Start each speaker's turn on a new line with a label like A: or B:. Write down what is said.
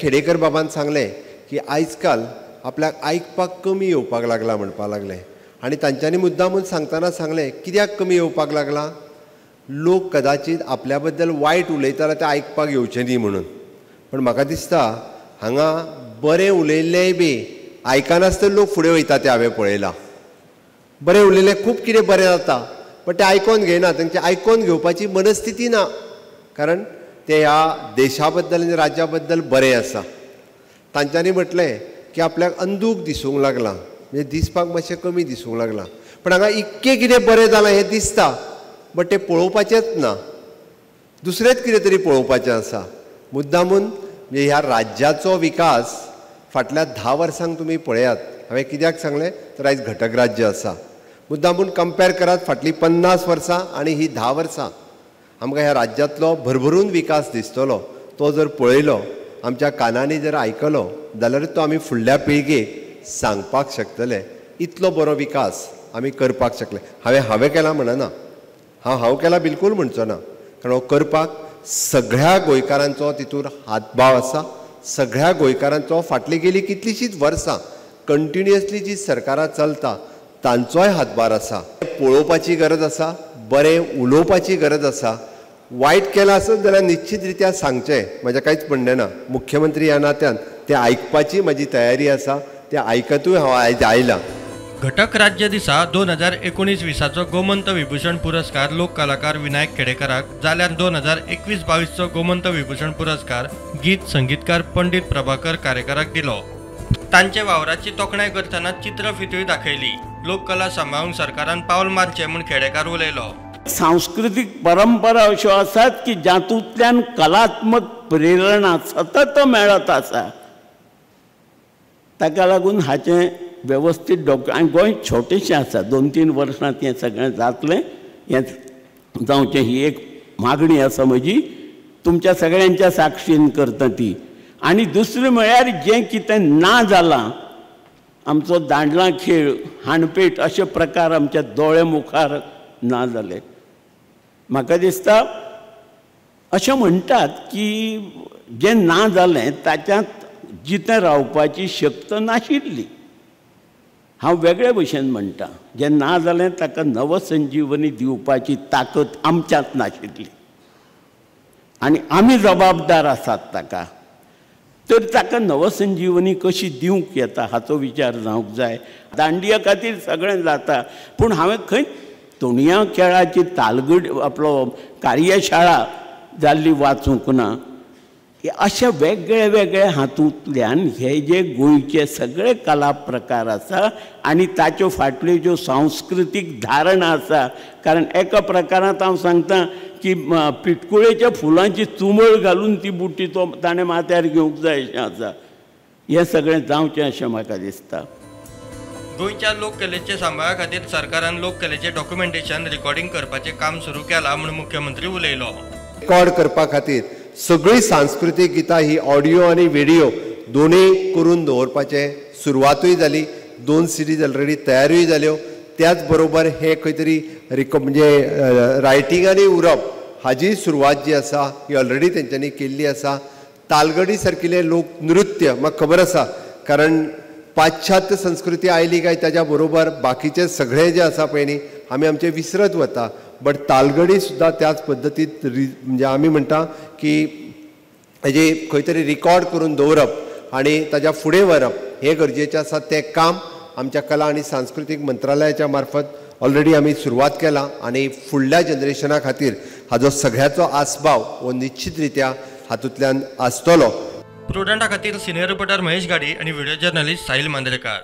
A: खेडेकर बाबान सांगलें की आयज काल आपल्याक आयकपाक कमी येवपाक लागला म्हणपाक लागलें आनी तांच्यांनी मुद्दामून सांगतना सांगलें कित्याक कमी येवपाक लागला, लोक कदाचित आपल्या बद्दल वायट उलयताले ते आयकपाक येवचें न्ही म्हणून. पण म्हाका दिसता हांगा बरें उलयल्लेंय बी आयकनासतना लोक फुडें वयता तें हांवें पळयलां. बरें उलयलें खूब कितें बरें जाता पण तें आयकोन घेयना, तांचे आयकोन घेवपाची मनस्थिती ना, कारण ते ह्या देशा बद्दल आनी राज्या बद्दल बरें आसा. तांच्यांनी म्हटलें की आपल्याक अंदूक दिसूंक लागलां, म्हणजे दिसपाक मातशें कमी दिसूंक लागलां, पण हांगा इतकें कितें बरें जालां हें दिसता बट तें पळोवपाचेंच ना, दुसरेंच कितें तरी पळोवपाचें आसा. मुद्दामून म्हणजे ह्या राज्याचो विकास फाटल्या 10 वर्सांक तुमी पळयात. हांवें कित्याक सांगलें तर आयज घटक राज्य आसा. मुद्दामून कंपेर करात फाटलीं 50 वर्सां आनी ही 10 वर्सां, आमकां ह्या राज्यांतलो भरभरून विकास दिसतलो. तो जर पळयलो, आमच्या कानांनी जर आयकलो जाल्यार तो आमी फुडल्या पिळगेक सांगपाक शकतले. इतलो बरो विकास आमी करपाक शकले. हांवें केला म्हणना, हांव केला बिलकूल म्हणचो ना, कारण हो करपाक सगळ्या गोंयकारांचो तितूर हातभाव आसा. सगळ्या गोंयकारांचो फाटली गेली कितलीशींच वर्सां कंटिन्युअसली जी सरकारां चलता तांचोय हातभार आसा. पळोवपाची गरज आसा, बरें उलोवपाची गरज आसा. वायट केलां आसत जाल्यार निश्चित रित्या सांगचें, म्हजें कांयच म्हणणें ना. मुख्यमंत्री ह्या नात्यान तें आयकपाची म्हजी तयारी आसा, तें आयकतूय हांव आयज आयलां.
B: घटक राज्य दिसा 2019-20 गोमंत विभूषण पुरस्कार लोक कलाकार विनायक खेडेकराक जाल्यार 2021-22 गोमंत विभूषण पुरस्कार गीत संगीतकार पंडित प्रभाकर कारेकराक दिलो. तांचे वावराची तोखणाय करतना चित्रफितूय दाखयली. लोककला सांबाळूंक सरकारान पावल मारचें म्हूण खेडेकार उलयलो.
C: सांस्कृतीक परंपरा अश्यो आसात की जातूंतल्यान कलात्मक प्रेरणा सतत मेळत आसा. ताका लागून हाचें वेवस्थीत आनी गोंय छोटेशें आसा, 2-3 वर्सांत हें सगळें जातलें, हें जावचें ही एक मागणी आसा म्हजी, तुमच्या सगळ्यांच्या साक्षीन करता ती. आनी दुसरें म्हळ्यार जें कितें ना जालां, आमचो दांडला खेळ, हाणपेट अशे प्रकार आमच्या दोळे मुखार ना जाले. म्हाका दिसता अशें म्हणटात की जें ना जालें ताच्यांत जितें रावपाची शक्त नाशिल्ली. हांव वेगळे भशेन म्हणटा, जें ना जालें ताका नवसंजीवनी दिवपाची ताकद आमच्यांत नाशिल्ली आनी आमी जबाबदार आसात ताका. तर ताका नवसंजीवनी कशी दिवंक येता हाचो विचार जावंक जाय. दांडिया खातीर सगळें जाता, पूण हांवें खंय तोणया खेळाची तालगड आपलो कार्यशाळा जाल्ली वाचूंक ना. अशा वेगळे वेगळे हातूंतल्यान हे जे गोंयचे सगळे कला प्रकार आसा आनी ताच्यो फाटल्यो ज्यो सांस्कृतीक धारणा आसा, कारण एका प्रकारांत हांव सांगता की पिटकुळेच्या फुलांची चुमळ घालून ती बुटी तो ताणें माथ्यार घेवंक जाय अशें आसा. हें सगळें जावचें अशें म्हाका दिसता.
B: गोंयच्या लोककलेचे सांबाळा खातीर सरकारान लोककलेचें डॉक्युमेंटेशन रिकॉर्डिंग करपाचें काम सुरू केलां म्हूण मुख्यमंत्री उलयलो.
A: रेकॉर्ड करपा खातीर सगळी सांस्कृतीक गितां ही ऑडियो आनी व्हिडियो दोनूय करून दवरपाचें सुरवातूय जाली. 2 सिरीज ऑलरेडी तयारूय जाल्यो. त्याच बरोबर हे खंय तरी म्हणजे रायटिंगांनी उरप हाजी सुरवात जी आसा ही ऑलरेडी तेंच्यांनी केल्ली आसा. तालगडी सारकिल्लें लोक नृत्य म्हाका खबर आसा, कारण पाश्चात्य संस्कृती आयली काय ताज्या बरोबर बाकीचे सगळे जे आसा पळय न्ही आमी आमचे विसरत वता. बट तालगडी सुद्दां त्याच पद्दतीत म्हणजे आमी म्हणटा की हेजे खंय तरी रिकॉर्ड करून दवरप आनी ताज्या फुडें व्हरप हें गरजेचें आसा. तें काम आमच्या कला आनी सांस्कृतीक मंत्रालयाच्या मार्फत ऑलरेडी आमी सुरवात केला आनी फुडल्या जनरेशना खातीर हाजो सगळ्याचो आस्पाव हो निश्चित रित्या हातूंतल्यान आसतलो.
B: प्रुडंटा खातीर सिनियर रिपोर्टर महेश गाडी आनी व्हिडिओ जर्नलिस्ट साहिल मांद्रेकार.